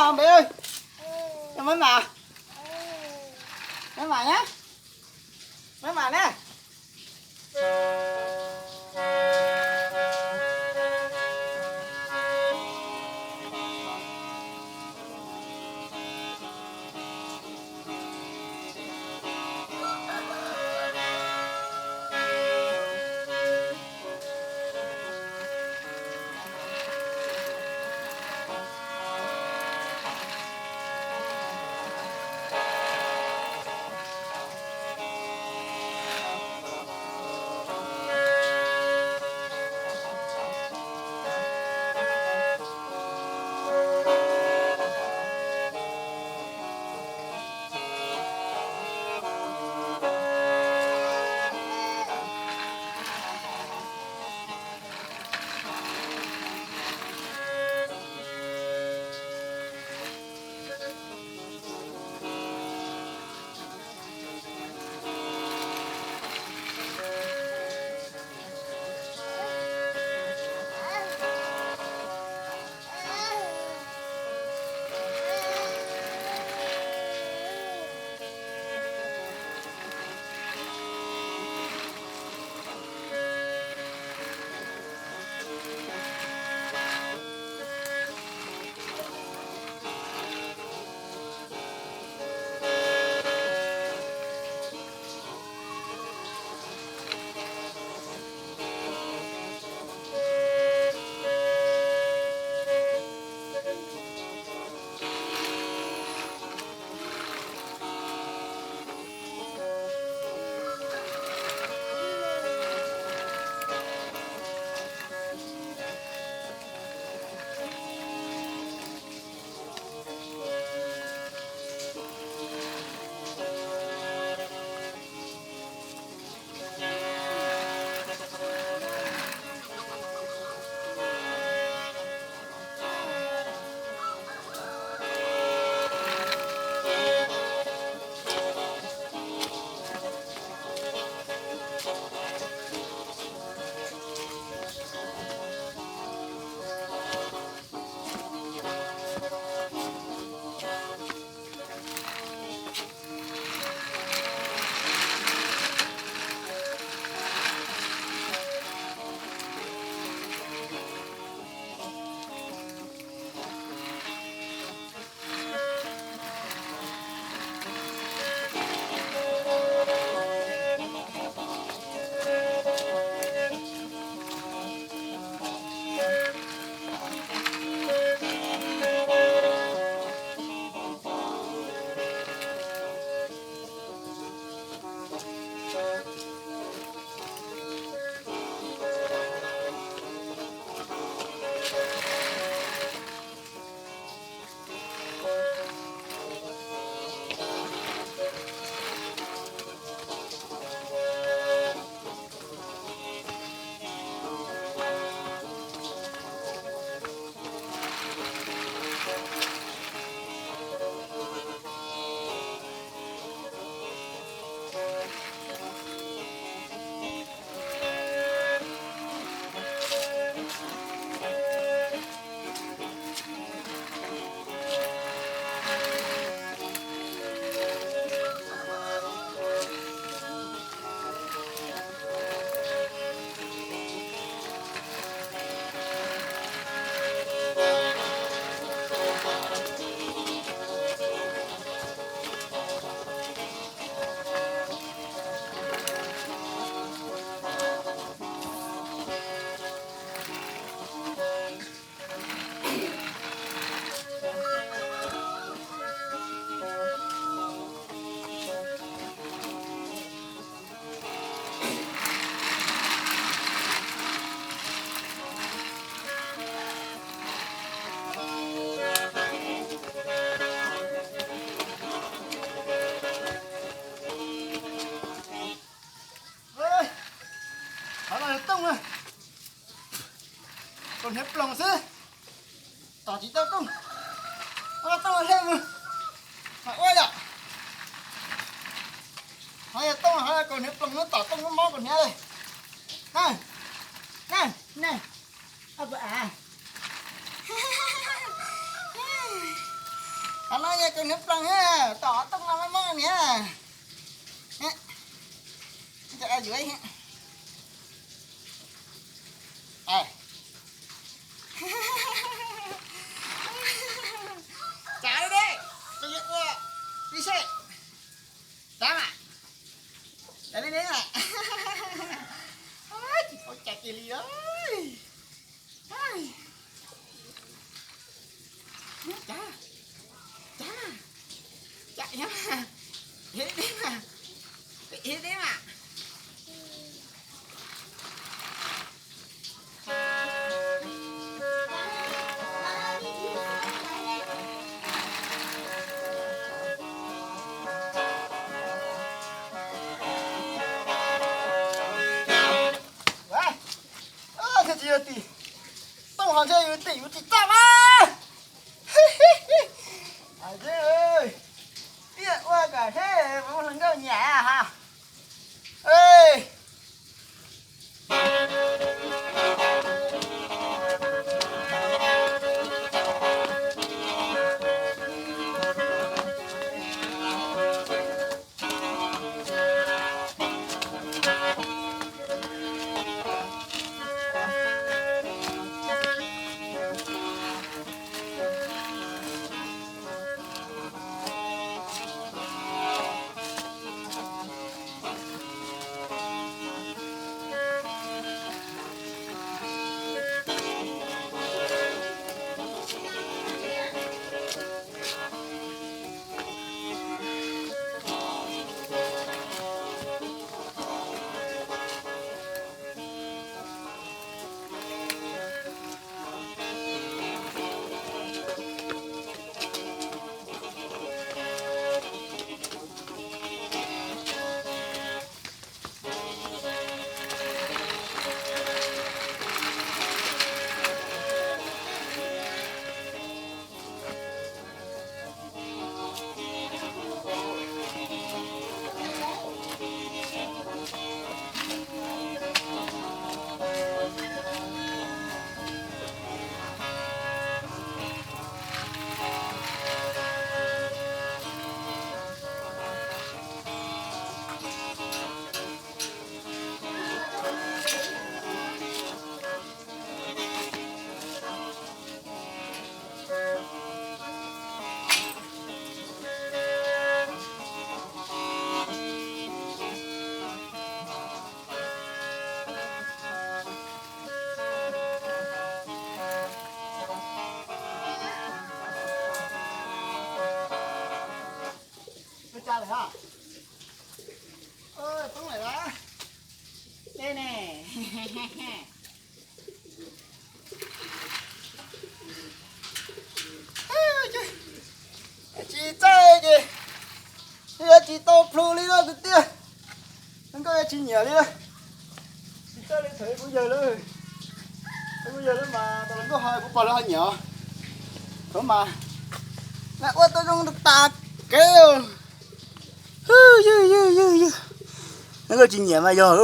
Npe, maiv mam, maiv mam na, maiv mam na. Qhov no yog tooj na, kaus hniav ploos xwb, tom tsis tau tooj. Ua tooj hle mus, mas ua yom. Qhov yog tooj, qhov kaus hniav ploos no tom tooj muab mob kaus hniav li. Na, na, na, ab, a, a, Koj nws ploog, tom tooj no mob mob niam. Cov yuav. Tsav li ne, koj yuav ua li seb. Tsav mas, tsav li ne mas. Tsis tau cai kiag li. Tsav, tsav, tsav, ib teb mas, ib teb mas. Thiaj tsis yog tim, tooj hos thiaj yog tim yus tsis txaj mas. Tiaj ua kom seb puas muaj hluas nkauj nyiam ha. Poob lawm a. Dej ne. Tsis txawj ces yuav tsis tau plhu li no kwv tij. Nkauj yuav tsis nyiam li. Tsis txawj li thaum kuv yawg lawm. Kuv yawg lawm mas tau los nkauj ho kuv pog lawv ho nyiam os. Thaum mas lawv ua tau zoo tas kev. Yws yws yws yws. Nkauj tsis nyiam mas yog.